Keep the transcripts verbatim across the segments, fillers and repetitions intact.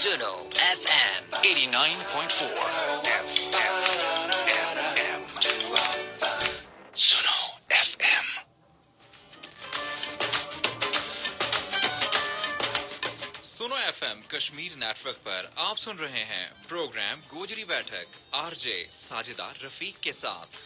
سنو ایف ایم۔ ایٹی نائن پوائنٹ فور۔ سنو ایف ایم۔ سنو ایف ایم کشمیر نیٹ ورک پر آپ سن رہے ہیں پروگرام گوجری بیٹھک، آر جے ساجدہ رفیق کے ساتھ۔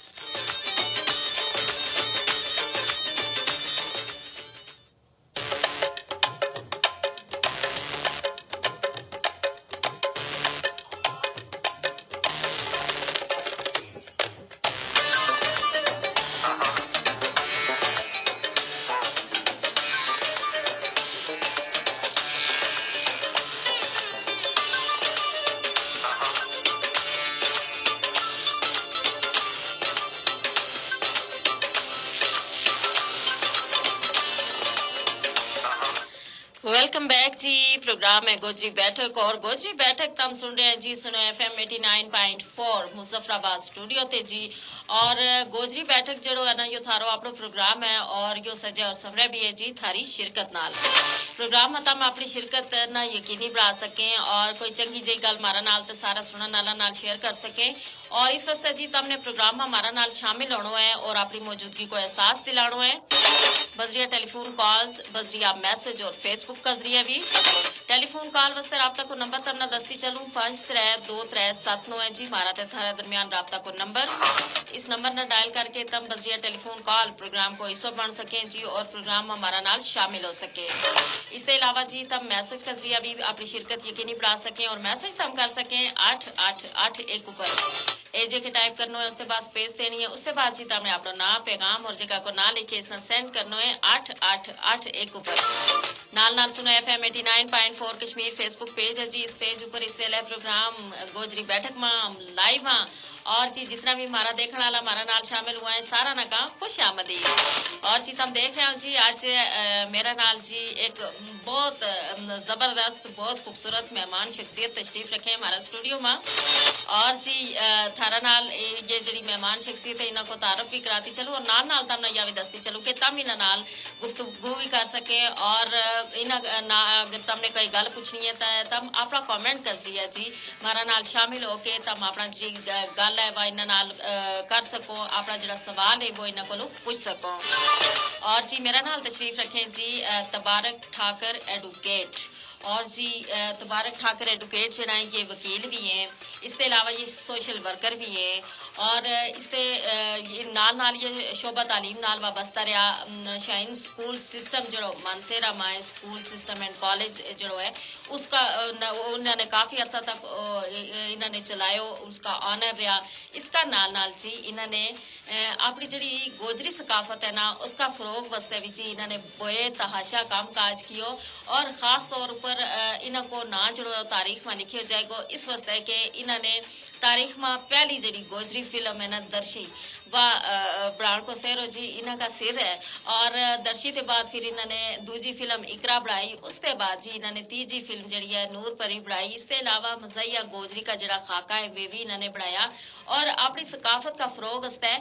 ویلکم بیک جی۔ پروگرام ہے گوجری بیٹھک اور گوجری بیٹھک تم سن رہے ہیں جی سنو ایف ایم ایٹی نائن پوائنٹ فور مظفر آباد اسٹوڈیو تے جی۔ اور گوجری بیٹھک جڑو ہے نا، یوہ تھارو اپنو پروگرام ہے اور یوہ سجے اور سمرے بھی ہے جی تھاری شرکت نال۔ پروگرام ما تم اپنی شرکت نا یقینی بنا سکیں اور کوئی چنگی جئی گل مارا نال تے سارا سنن نالا نال شیئر کر سکیں۔ اور اس واسطے جی تم نے پروگرام ما مارا نال شامل ہونو ہے اور اپنی موجودگی کو احساس دلانو ہے۔ بذریعہ ٹیلی فون کالز، بذریعہ میسج اور فیس بک کا ذریعہ بھی۔ ٹیلی فون کال واسطے رابطہ کو نمبر تم نا دستی چلوں، پانچ ترے دو ترے ست نو ہے جی مارا تے تھارے درمیان رابطہ کو نمبر۔ اس نمبر نا ڈائل کر کے تم بذریعہ ٹیلی فون کال پروگرام کو حصو بن سکیں جی اور پروگرام ما مارا نال شامل ہو سکیں۔ اس تے علاوہ جی تم میسج کا ذریعہ بھی اپنی شرکت یقینی بنا سکیں اور میسج تم کر سکیں آٹھ آٹھ آٹھ ایک اپر۔ اے جے کے ٹائپ کرنو ہے اس تے بعد سپیس دینی ہے، اس تے بعد جی تم نے اپنو ناں پیغام اور جگہ کو ناں لکھ کے اس نا سینڈ کرنو ہے آٹھ آٹھ آٹھ ایک اپر۔ نال نال سنو ایف ایم ایٹی نائن پوائنٹ فور کشمیر فیس بک پیج ہے جی، اس پیج اپر اس ویلے پروگرام گوجری بیٹھک ما لائیو ہاں۔ اور جی جتنا بھی مارا دیکھن والا مارا نال شامل ہوا ہے سارا نا کہاں خوش آمدی۔ اور جی تم دیکھ رہے ہو جی اج میرا نال جی ایک بہت زبردست بہت خوبصورت مہمان شخصیت تشریف رکھے ہیں ہمارا اسٹوڈیو ما۔ اور جی تھارا نال یہ جڑی مہمان شخصیت ہے انہاں کو تعارف بھی کراتی چلوں اور نال نال تم نا یا بھی دستی چلوں کہ تم انہاں نال گفتگو بھی کر سکیں اور انہاں نا اگر تم نے کوئی گل پوچھنی ہے تو تم اپنا کمنٹ کر ذریعہ جی مارا نال شامل ہو کے تم اپنا جڑی گل ہے وہ انہاں نال کر سکو، اپنا جڑا سوال ہے وہ انہاں کولوں پوچھ سکو۔ اور جی میرا نال تشریف رکھیں جی تبارک ٹھاکر ایڈوکیٹ۔ اور جی تبارک ٹھاکر ایڈوکیٹ جڑا ہیں یہ وکیل بھی ہیں، اس تے علاوہ یہ سوشل ورکر بھی ہیں۔ اور اس تے نال نال یہ شعبہ تعلیم نال وابستہ رہیا۔ شاہین سکول سسٹم جڑو مانسیرا مائے سکول سسٹم اینڈ کالج جڑو ہے اس کا انہوں نے کافی عرصہ تک انہوں نے چلایو، اس کا آنر رہیا۔ اس کا نال نال جی انہوں نے اپنی جڑی گوجری ثقافت ہے نا اس کا فروغ واسطے بھی جی انہوں نے بوئے تحاشا کام کاج کیو۔ اور خاص طور پر انہوں کو ناں جڑو تاریخ ما لکھیو جائے گو اس واسطے کہ انہوں نے تاریخ ما پہلی جڑی گوجری فلم ہے نا درشی واہ بنان کو سہرو جی انہوں کا سر ہے۔ اور درشی تے بعد پھر انہوں نے دوجی فلم اقرا بنائی، اس تے بعد جی انہوں نے تیجی فلم جڑی ہے نور پری بنائی، اس تے علاوہ مزاحیہ گوجری کا جڑا خاکہ ہے وہ بھی انہوں نے بنایا۔ اور اپنی ثقافت کا فروغ اس تے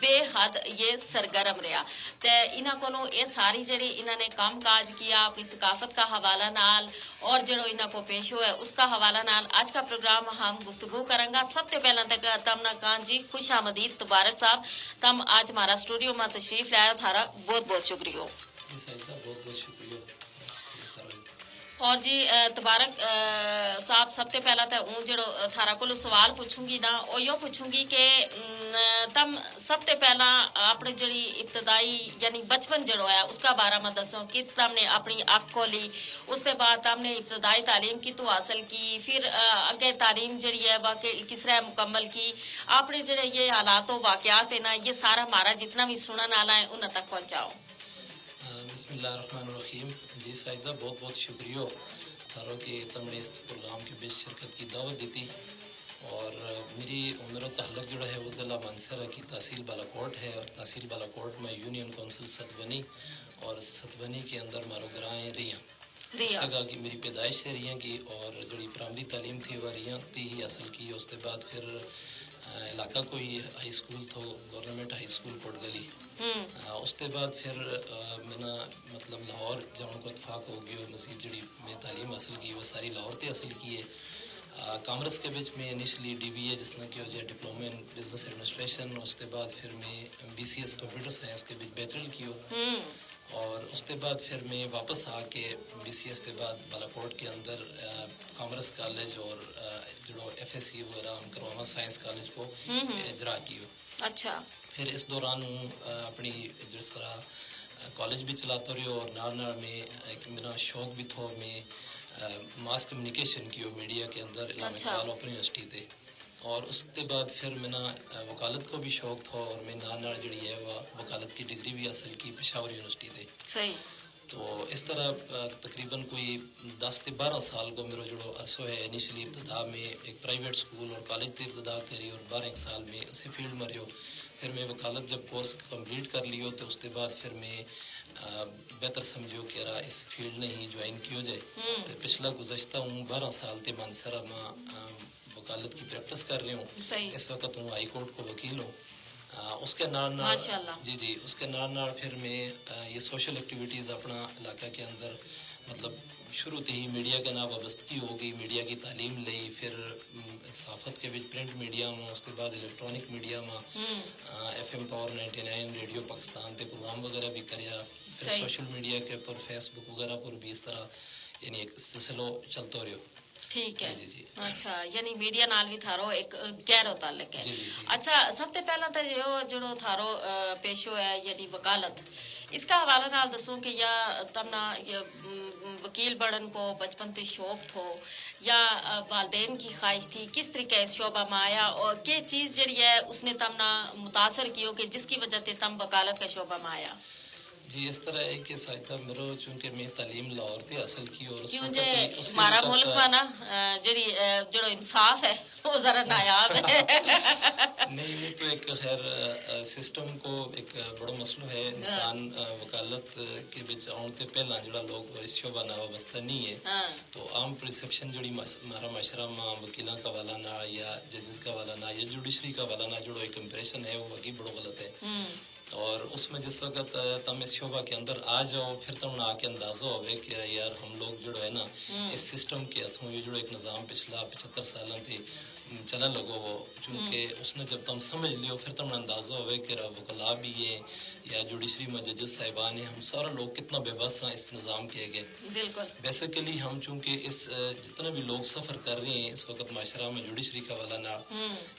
بے حد یہ سرگرم رہیا۔ تے انہاں کولوں یہ ساری جڑی انہاں نے کم کاج کیا اپنی ثقافت کا حوالہ نال اور جڑو انہاں کو پیش ہوئے اس کا حوالہ نال اج کا پروگرام ہم گفتگو کرنگا۔ سب تے پہلاں تک تم نا کہاں جی خوش آمدید تبارک صاحب، تم اج ہمارا اسٹوڈیو ما تشریف لایا تھارا بہت بہت شکریہ۔ اور جی تبارک صاحب سب تے پہلا تے اوں جڑو تھارا کولو سوال پوچھوں گی نا او یوہ پوچھوں گی کہ تم سب تے پہلا اپنے جڑی ابتدائی یعنی بچپن جڑو ہے اس کا بارہ ما دسو کہ تم نے اپنی اکھ کھولی، اس تے بعد تم نے ابتدائی تعلیم کتو حاصل کی، پھر اگے تعلیم جڑی ہے واقعی کس طرح مکمل کی، اپنے جڑے یہ حالات و واقعات ہیں نا یہ سارا مارا جتنا بھی سنن آلا ہیں انہاں تک پہنچاؤ۔ بسم اللہ الرحمن الرحیم۔ جی ساجدہ بہت بہت شکریہ تھارو کہ تم نے اس پروگرام کے بچ شرکت کی دعوت دیتی۔ اور میری میرو تعلق جڑا ہے وہ ضلع مانسرا کی تحصیل بالاکوٹ ہے اور تحصیل بالاکوٹ میں یونین کونسل ستبنی اور ستبنی کے اندر مارو گراں ہیں ریاں۔ اس جگہ کی میری پیدائش ہے ریاں کی اور جڑی پرائمری تعلیم تھی وہ ریاں تھی ہی حاصل کی اس کے بعد پھر علاقہ کوئی ہائی اسکول تھو، گورنمنٹ ہائی اسکول کوٹ گلی۔ اس تے بعد پھر میں نا مطلب لاہور جاؤن کو اتفاق ہو گیو، مزید جڑی میں تعلیم حاصل کی وہ ساری لاہور تے حاصل کی ہے۔ کامرس کے بچ میں انیشلی ڈی بی اے جس نا کیو جائے ڈپلومے ان بزنس ایڈمنسٹریشن، اس تے بعد پھر میں بی سی ایس کمپیوٹر سائنس کے بچ بیچلر کیو۔ اور اس تے بعد پھر میں واپس آ کے بی سی ایس تے بعد بالاکوٹ کے اندر کامرس کالج اور جڑو ایف ایس سی وغیرہ ہم کروانا سائنس کالج کو اجرا کیو۔ اچھا۔ پھر اس دوران ہوں اپنی جس طرح کالج بھی چلاتا رہیو اور نال نال میں ایک میرا شوق بھی تھو میں ماس کمیونیکیشن کیو میڈیا کے اندر علامہ اقبال اوپن یونیورسٹی تے۔ اور اس تے بعد پھر میں نا وکالت کو بھی شوق تھو اور میں نال نال جڑی ہے وہ وکالت کی ڈگری بھی حاصل کی پشاور یونیورسٹی تے۔ تو اس طرح تقریبا کوئی دس تے بارہ سال کو میرو جڑو عرصو ہے انیشلی ابتدا میں ایک پرائیویٹ اسکول اور کالج تے ابتدا کری اور بارہ ایک سال میں اسی فیلڈ ما رہیو۔ پھر میں وکالت جب کورس کمپلیٹ کر لیو تو اس تے بعد پھر میں بہتر سمجھیو کہ اس فیلڈ نے ہی جوائن کیو جائے۔ تو پچھلا گزشتہ ہوں بارہ سال تے مانسرا ما وکالت کی پریکٹس کر رہی ہوں۔ اس وقت ہوں ہائی کورٹ کو وکیل ہوں۔ اس کے نال نال جی جی اس کے نال نال پھر میں یہ سوشل ایکٹیویٹیز اپنا علاقہ کے اندر مطلب شروع تے ہی میڈیا کے نال وابستگی ہو گئی، میڈیا کی تعلیم لئی، پھر صحافت کے بچ پرنٹ میڈیا ما، اس تے بعد الیکٹرانک میڈیا ما ایف ایم پاور نائنٹی نائن ریڈیو پاکستان تے پروگرام وغیرہ بھی کریا۔ پھر سوشل میڈیا کے اپر فیس بک وغیرہ پر بھی اس طرح یعنی ایک سلسلو چلتو رہیو۔ ٹھیک ہے۔ جی جی۔ اچھا، یعنی میڈیا نال بھی تھارو ایک گہرو تعلق ہے۔ اچھا، سب تے پہلا تے یوہ جڑو تھارو پیشو ہے یعنی وکالت، اس کا حوالہ نال دسوں کہ یا تم نا وکیل بنن کو بچپن تے شوق تھو یا والدین کی خواہش تھی؟ کس طریقے اس شعبہ ما آیا اور کے چیز جڑی ہے اس نے تم نا متاثر کیو کہ جس کی وجہ تے تم وکالت کا شعبہ ما آیا؟ جی اس طرح ہے کہ ساجدہ میرو چونکہ میں تعلیم لاہور تے حاصل کی اور اس وقت ہی اس مارا ملک ما نا جڑی جڑو انصاف ہے وہ ذرا نایاب ہے۔ نہیں، یہ تو ایک خیر سسٹم کو ایک بڑو مسئلو ہے۔ انسان وکالت کے بچ آؤن تے پہلاں جڑا لوگ اس شعبہ نا وابستہ نہیں ہے، تو عام پرسپشن جڑی مارا معاشرہ ما وکیلاں کا والا نا یا ججز کا والا نا یا جوڈیشری کا والا نا جڑو ایک امپریشن ہے وہ واقعی بڑو غلط ہے۔ اور اس میں جس وقت تم اس شعبہ کے اندر آ جاؤ پھر تم نا آ کے اندازو ہووے کہ یار ہم لوگ جڑو ہے نا اس سسٹم کے ہتھوں یہ جڑو ایک نظام پچھلا پچھتر سالاں تے چلن لگو وہ، چونکہ اس نے جب تم سمجھ لیو پھر تم نا اندازو ہووے کہ رب وکلا بھی ہے یا جوڈیشری میں ججز صاحبان ہیں، ہم سارا لوگ کتنا بے بس ہیں اس نظام کے اگے۔ بالکل۔ بیسیکلی ہم چونکہ اس جتنا بھی لوگ سفر کر رہے ہیں اس وقت معاشرہ میں جوڈیشری کا والا نا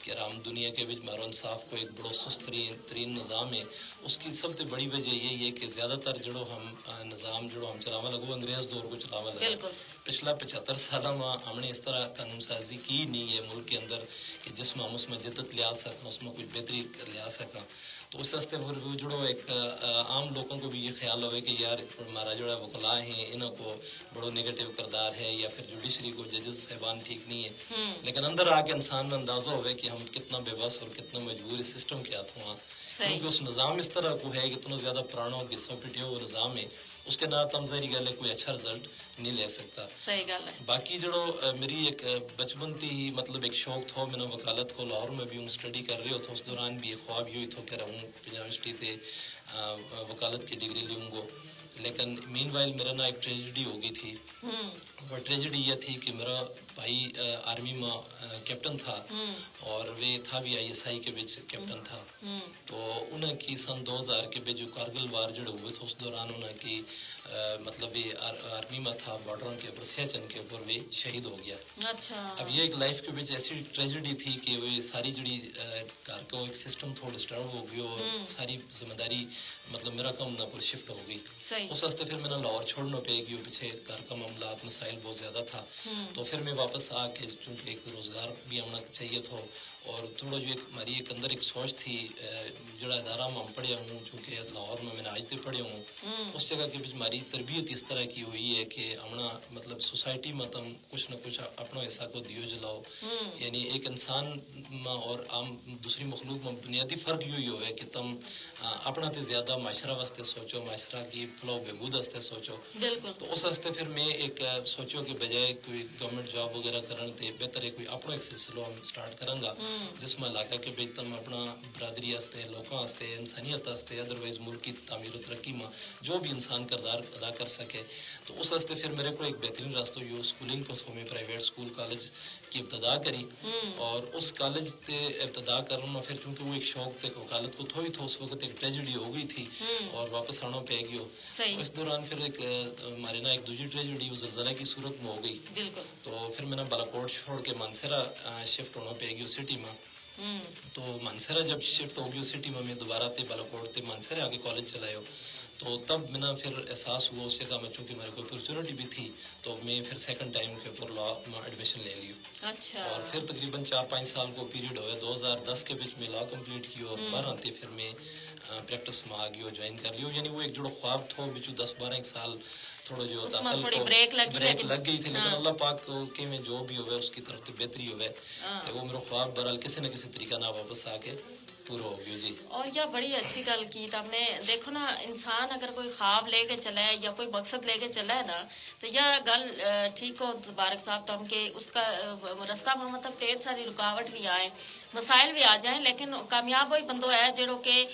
کہ رام دنیا کے بچ مارو انصاف کو ایک بڑو سست ترین نظام ہے۔ اس کی سب تے بڑی وجہ یہی ہے کہ زیادہ تر جڑو ہم نظام جڑو ہم چلاواں لگو انگریز دور کو چلاواں لگو۔ پچھلا پچھتر سالاں ما ہم نے اس طرح قانون سازی کی نہیں ہے ملک کے اندر کہ جس ما ہم اس ما جدت لیا سکاں، اس ما کچھ بہتری لیا سکاں۔ تو اس واسطے وہ جڑو ایک عام لوگوں کو بھی یہ خیال ہوئے کہ یار ہمارا جڑا وکلا ہیں انہاں کو بڑو نیگیٹو کردار ہے یا پھر جوڈیشری کو ججز صاحبان ٹھیک نہیں ہے۔ لیکن اندر آ کے انسان نا اندازو ہووے کہ ہم کتنا بے بس اور کتنا مجبور اس سسٹم کے ہتھوں ہاں۔ کیونکہ اس نظام اس طرح کو ہے کہ اتنو زیادہ پرانو گسو پٹیو وہ نظام ہے، اس کے نال تم ظاہری گل ہے کوئی اچھا رزلٹ نہیں لے سکتا۔ باقی جڑو میری ایک بچپن تے ہی مطلب ایک شوق تھو میں نا وکالت کو، لاہور میں بھی ہوں سٹڈی کر رہیو تھو، اس دوران بھی ایک خواب یوہی تھو کہ رہوں پنجاب یونیورسٹی تے وکالت کی ڈگری لیوں گو۔ لیکن مین وائل میرا نا ایک ٹریجڈی ہو گئی تھی۔ وہ ٹریجڈی یہ تھی کہ میرا بھائی آرمی ما کیپٹن تھا، اور وہ تھا بھی آئی ایس آئی کے بچ کیپٹن تھا۔ تو انہاں کی سن دو ہزار کے بچ جو کارگل وار جڑے ہوئے تھے اس دوران انہاں کی مطلب یہ آرمی ما تھا، بارڈراں کے اپر سیاچن کے اپر وہ شہید ہو گیا۔ اب یہ ایک لائف کے بچ ایسی ٹریجڈی تھی کہ وہ ساری جڑی گھر کو ایک سسٹم تھو ڈسٹرب ہو گیو اور ساری ذمہ داری مطلب میرا کم نا پر شفٹ ہو گئی۔ اس واسطے پھر میں نا لاہور چھوڑنو پے گیو، پچھے گھر کا معاملات مسائل بہت زیادہ تھا۔ تو پھر میں واپس آ کے چونکہ ایک روزگار بھی آنا چاہیے تھو، اور تھوڑا جو ایک ہماری ایک اندر ایک سوچ تھی، جڑا ادارہ ما ہم پڑھیا ہوں چونکہ لاہور ما میں نا آج تے پڑھیا ہوں، اس جگہ کے بچ ہماری تربیت اس طرح کی ہوئی ہے کہ ہمنا مطلب سوسائٹی ما تم کچھ نہ کچھ اپنو حصہ کو دیو جلاؤ۔ یعنی ایک انسان ما اور عام دوسری مخلوق ما بنیادی فرق یوہی ہووے کہ تم اپنا تے زیادہ معاشرہ واسطے سوچو، معاشرہ کی فلاح و بہبود واسطے سوچو۔ تو اس واسطے پھر میں ایک سوچو کہ بجائے کوئی گورنمنٹ جاب وغیرہ کرن تے بہتر ہے کوئی اپنو ایک سلسلو ہم سٹارٹ کراں گا، جس ما علاقہ کے بچ تم اپنا برادری واسطے، لوکاں واسطے، انسانیت واسطے، ادروائز ملک کی تعمیر و ترقی ما جو بھی انسان کردار ادا کر سکے۔ تو اس واسطے پھر میرے کو ایک بہترین راستو یوہ سکولنگ کو تھو، میں پرائیویٹ سکول کالج کی ابتدا کری۔ اور اس کالج تے ابتدا کرن ما پھر چونکہ وہ ایک شوق تے وکالت کو تھو ہی تھو، اس وقت ایک ٹریجڈی ہو گئی تھی اور واپس آنو پے گیو۔ اس دوران پھر ایک مارے نا ایک دوجی ٹریجڈی وہ زلزلہ کی صورت میں ہو گئی۔ تو پھر میں نا بالاکوٹ چھوڑ کے مانسہرہ شفٹ ہونو پے گیو سٹی ما۔ تو مانسہرہ جب شفٹ ہو گیو سٹی ما میں دوبارہ تے بالاکوٹ تے مانسہرہ آ کے کالج چلایو۔ تو تب میں نا پھر احساس ہوا اس جگہ ما چونکہ مارے کو اپورچونٹی بھی تھی، تو میں پھر سیکنڈ ٹائم کے اپر لا ما ایڈمیشن لے لیو۔ اور پھر تقریبا چار پانچ سال کو پیریڈ ہوئے، دو ہزار دس کے بچ میں لا کمپلیٹ کیو اور بارہ تے پھر میں پریکٹس ما آ گیو، جوائن کر لیو۔ یعنی وہ ایک جڑو خواب تھو بچو دس بارہ ایک سال تھوڑو جو اس ما تھوڑی بریک لگی لیکن لگ گئی تھی، لیکن اللہ پاک کے میں جو بھی ہوئے اس کی طرف تے بہتری ہوئے۔ تے وہ میرو خواب بہرحال کسے نہ کسے طریقہ نا واپس آ کے پورو ہو گیو جی۔ اور یا بڑی اچھی گل کی تم نے۔ دیکھو نا، انسان اگر کوئی خواب لے کے چلے یا کوئی مقصد لے کے چلے نا، تو یا گل ٹھیک ہو مبارک صاحب تم کے اس کا رستہ ما مطلب ڈھیر ساری رکاوٹ بھی آئے، مسائل بھی آ جائیں، لیکن کامیاب وہی بندو ہے جیڑو کہ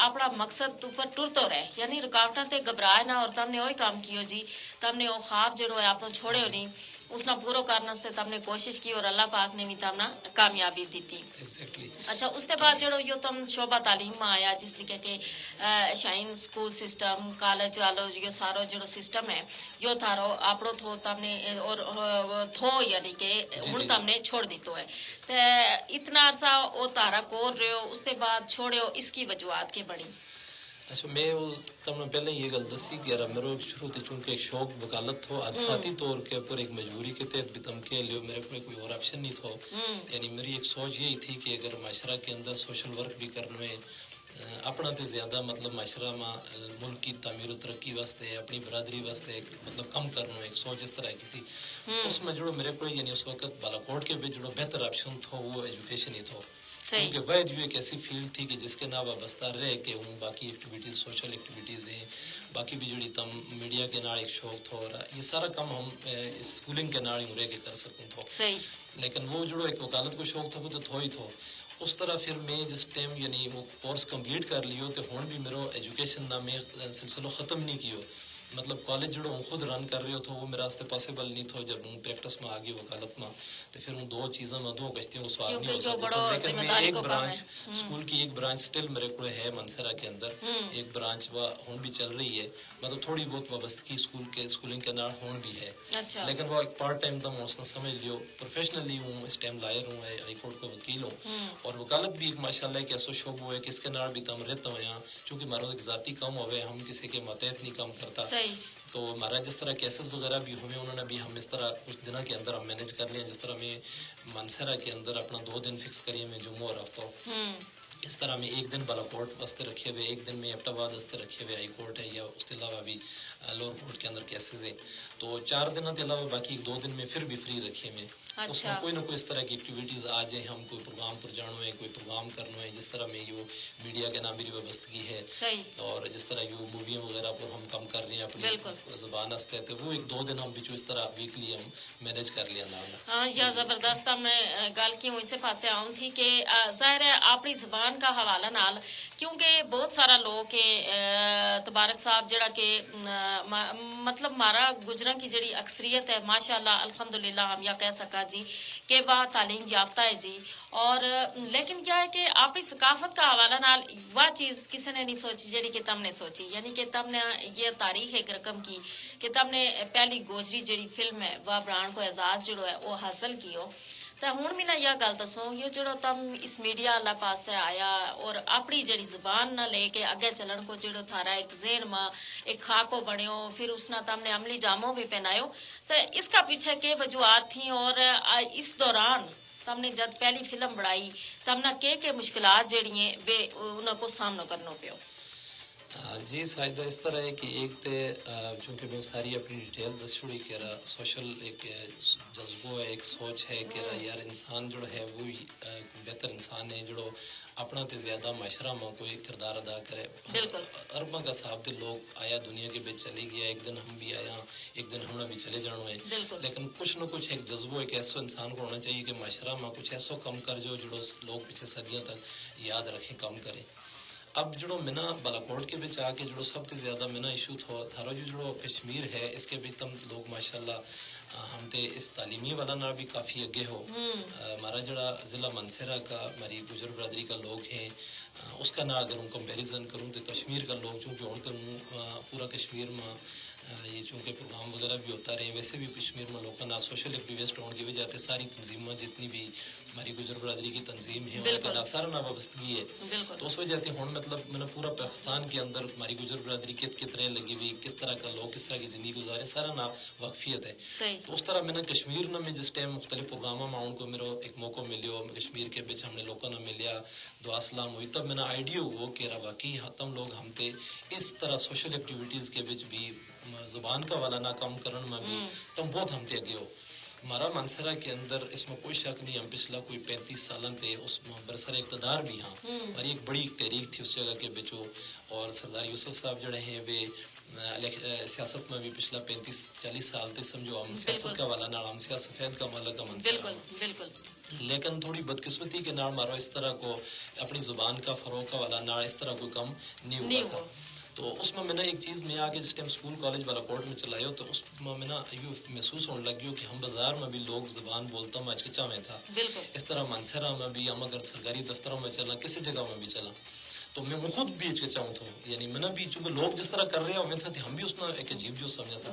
اپنا مقصد اپر ٹرتو رہے، یعنی رکاوٹاں تے گھبرائے نہ۔ اور تم نے وہی کام کیو جی، تم نے وہ خواب جیڑو ہے اپنو چھوڑیو نہیں، اس نا پورو کرن واسطے تم نے کوشش کی اور اللہ پاک نے بھی تم نا کامیابی دتی۔ اچھا، اس تے بعد جیڑو یوہ تم شعبہ تعلیم ما آیا، جس طریقے کے شاہین سکول سسٹم، کالج آلو، یوہ سارو جیڑو سسٹم ہے، یوہ تھارو آپڑو تھو تم نے اور تھو یعنی کہ ہن تم نے چھوڑ دتو ہے۔ تے اتنا عرصہ او تھارا کول رہیو، اس تے بعد چھوڑیو، اس کی وجوہات کے بنی؟ اچھا، میں تم نے پہلے یہ گل دسی کہ یار میرو شروع تے چونکہ ایک شوق وکالت تھو، حادثاتی طور کے اپر ایک مجبوری کے تحت بھی تم کہہ لیو، میرے کو کوئی اور آپشن نہیں تھو۔ یعنی میری ایک سوچ یہی تھی کہ اگر معاشرہ کے اندر سوشل ورک بھی کرنو ہے، اپنا تے زیادہ مطلب معاشرہ ما ملک کی تعمیر و ترقی واسطے، اپنی برادری واسطے مطلب کم کرنو ہے، ایک سوچ اس طرح کی تھی۔ اس ما جیڑو میرے کو یعنی اس وقت بالاکوٹ کے بچ جیڑو بہتر آپشن تھو وہ ایجوکیشن ہی تھو۔ کیونکہ واحد یوہ ایک ایسی فیلڈ تھی کہ جس کے نال وابستہ رہ کے ہوں باقی ایکٹیویٹیز، سوشل ایکٹیویٹیز ہیں، باقی بھی جیڑی تم میڈیا کے نال ایک شوق تھو اور یہ سارا کم ہم اس سکولنگ کے نال ہی ہوں رہ کے کر سکوں تھو۔ لیکن وہ جیڑو ایک وکالت کو شوق تھو وہ تو تھو ہی تھو۔ اس طرح پھر میں جس ٹائم یعنی وہ کورس کمپلیٹ کر لیو تے ہن بھی میرو ایجوکیشن نا میں سلسلو ختم نہیں کیو۔ مطلب کالج جیڑو ہوں خود رن کر رہیو تھو وہ میرا واسطے پاسیبل نہیں تھو، جب ہوں پریکٹس ما آ گیو وکالت ما تے پھر ہوں دو چیزاں ما دو کشتیوں کو سوار نہیں ہو سکو تھو۔ لیکن میں ایک برانچ سکول کی ایک برانچ سٹل میرے کو ہے منصرہ کے اندر، ایک برانچ وہ ہن بھی چل رہی ہے۔ مطلب تھوڑی بہت وابستگی سکول کے سکولنگ کے نال ہن بھی ہے۔ لیکن وہ ایک پارٹ ٹائم تم اس نا سمجھ لیو، پروفیشنلی ہوں، اس ٹائم لائر ہوں، ہائی کورٹ کو وکیل ہوں۔ اور وکالت بھی ایک ماشاءاللہ ایک ایسو شعبو ہے کہ اس کے نال بھی تم رہتا ہویا، چونکہ مارو ایک ذاتی کم ہوئے، ہم کسے کے ماتحت نہیں کم کرتا۔ تو ہمارا جس طرح کیسز وغیرہ بھی ہوئے انہوں نے بھی ہم اس طرح کچھ دنوں کے اندر ہم مینج کر لیا، جس طرح میں منصرہ کے اندر اپنا دو دن فکس کریے میں جمعہ اور ہفتہ، اس طرح میں ایک دن بالاکوٹ واسطے رکھے ہوئے، ایک دن میں ایبٹ آباد واسطے رکھے ہوئے، ہائی کورٹ ہے یا اس کے علاوہ بھی لوور کورٹ کے اندر کیسز ہیں۔ تو چار دنوں کے علاوہ باقی ایک دو دن میں پھر بھی فری رکھے ہوئے۔ اس میں کوئی نہ کوئی اس طرح کی ایکٹیویٹیز آ جائیں، ہم کوئی پروگرام پر جانو ہے، کوئی پروگرام کرنو ہے، جس طرح میں یوہ میڈیا کے نام میری وابستگی ہے۔ اور جس طرح یوہ موویاں وغیرہ پر ہم کم کر رہے ہیں اپنی زبان واسطے، تو وہ ایک دو دن ہم بچو اس طرح ویکلی ہم مینج کر لیا نال۔ ہاں، یا زبردست۔ میں گل کیوں اسے پاسے آؤں تھی کہ ظاہر ہے اپنی زبان کا حوالہ نال، کیونکہ بہت سارا لوگ ہیں، تبارک صاحب جیڑا کہ مطلب مارا گجراں کی جیڑی اکثریت ہے، ماشاءاللہ الحمدللہ ہم یا کہہ سکا جی کہ وہ تعلیم یافتہ ہے جی۔ اور لیکن کیا ہے کہ اپنی ثقافت کا حوالہ نال وہ چیز کسے نے نہیں سوچی جیڑی کہ تم نے سوچی، یعنی کہ تم نے یہ تاریخ ایک رقم کی کہ تم نے پہلی گوجری جیڑی فلم ہے وہ برانڈ کو اعزاز جیڑو ہے وہ حاصل کیو۔ تے ہن مینا یا گل دسو، یوہ جیڑو تم اس میڈیا اللہ پاسے آیا اور اپنی جیڑی زبان نا لے کے اگے چلن کو جیڑو تھارا ایک ذہن ما ایک خاکو بنیو، پھر اس نا تم نے عملی جامو بھی پہنایو، تے اس کا پیچھے کے وجوہات تھی اور اس دوران تم نے جد پہلی فلم بنائی، تم نا کے کے مشکلات جیڑی ہیں وہ انہاں کو سامنو کرنو پیو؟ جی سائدہ، اس طرح ہے کہ ایک تے چونکہ میں ساری اپنی ڈیٹیل دس چھوڑی کہ سوشل ایک جذبو ہے، ایک سوچ ہے کہ یار انسان جڑو ہے وہ بہتر انسان ہے جڑو اپنا تے زیادہ معاشرہ ما کوئی کردار ادا کرے۔ بالکل۔ ارباں کا صاحب تے لوگ آیا دنیا کے بچ چلے گیا، ایک دن ہم بھی آیا، ایک دن ہم نے بھی چلے جانو ہے۔ بالکل۔ لیکن کچھ نہ کچھ ایک جذبو ایک ایسو انسان کو ہونا چاہیے کہ معاشرہ ما کچھ ایسو کم کر جو جڑو لوگ پچھے صدیاں تک یاد رکھیں، کم کریں۔ اب جڑو منا بالاکوٹ کے بچ آ کے جڑو سب تے زیادہ منا ایشو تھو تھارو جو جڑو کشمیر ہے، اس کے بچ تم لوگ ماشاءاللہ ہم تے اس تعلیمی والا نال بھی کافی اگے ہو۔ ہمارا جڑا ضلع مانسہرہ کا ہماری گجر برادری کا لوگ ہیں، اس کا نال اگر ہوں کمپیریزن کروں تو کشمیر کا لوگ چونکہ ہوں تو ہوں پورا کشمیر ما یہ چونکہ پروگرام وغیرہ بھی ہوتا رہے، ویسے بھی کشمیر ما لوکاں نال سوشل ایکٹیوسٹ ہون کی وجہ تے ساری تنظیماں جتنی بھی ہماری گجر برادری کی تنظیم ہیں، ان کا سارا نال وابستگی ہے۔ تو اس وجہ تے ہن مطلب میں نا پورا پاکستان کے اندر ہماری گجر برادری کت کت رہن لگی ہوئی، کس طرح کا لوگ کس طرح کی زندگی گزارے، سارا نال واقفیت ہے۔ تو اس طرح میں نا کشمیر نا میں جس ٹائم مختلف پروگراماں ما آن کو میرو ایک موقع ملیو، کشمیر کے بچ ہم نے لوکاں نا ملیا، دعا سلام ہوئی، تب میں نا آئیڈیا ہو کہ را واقعی ہتم لوگ ہم تے اس طرح سوشل ایکٹیویٹیز کے بچ بھی زبان کا والا نہ کم کرن ما بھی تم بہت ہم تے اگے ہو۔ ہمارا مانسہرہ کے اندر اس ما کوئی شک نہیں، ہم پچھلا کوئی پینتیس سالاں تے اس ما برسر اقتدار بھی ہاں۔ ہماری ایک بڑی تحریک تھی اس جگہ کے بچو، اور سردار یوسف صاحب جڑے ہیں وہ سیاست ما بھی پچھلا پینتیس چالیس سال تے سمجھو ہم سیاست کا والا نال ہم سیاست سفید کا مالک کا مانسہرہ۔ لیکن تھوڑی بدقسمتی کے نال مارو اس طرح کو اپنی زبان کا فروغ کا والا نال اس طرح کوئی کم نہیں ہوا تھا۔ تو اس ما میں نا ایک چیز میں آ کے جس ٹائم سکول کالج والا کورٹ میں چلایو تو اس ما میں نا یوہ محسوس ہون لگ گیو کہ ہم بازار ما بھی لوگ زبان بولتا ما اچ کچا میں تھا۔ اس طرح مانسہرہ ما بھی ہم اگر سرکاری دفتراں ما چلاں کسی جگہ ما بھی چلاں تو میں ہوں خود بھی اچ کچا ہوں تھو، یعنی میں نا بھی چونکہ لوگ جس طرح کر رہے ہو میں تھا تو ہم بھی اس نا ایک عجیب جو سمجھا تھا۔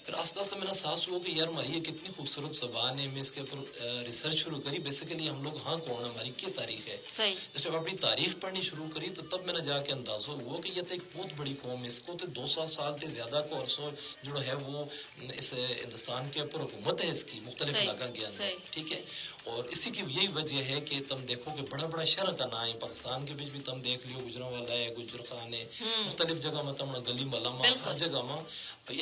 پھر آستہ آستہ میں نا ساس ہوا کہ یار ہماری ایک اتنی خوبصورت زبان ہے، میں اس کے اوپر ریسرچ شروع کری، بیسیکلی ہم لوگ ہاں کون ہماری کیا تاریخ ہے؟ جب اپنی تاریخ پڑھنی شروع کری تو تب میں نا جا کے اندازو ہوا کہ یہ تو ایک بہت بڑی قوم ہے، اس کو تو دو سو سال تے زیادہ کو عرصو جڑو ہے وہ اس ہندوستان کے اوپر حکومت ہے اس کی مختلف علاقہ کے اندر۔ ٹھیک ہے، اور اسی کی یہی وجہ ہے کہ تم دیکھو کہ بڑا بڑا شہر کا نام ہے پاکستان کے بچ بھی تم دیکھ لیو گجرانوالہ ہے، گجر خان ہے، مختلف جگہ ما تم گلی ملا ما ہر جگہ ما۔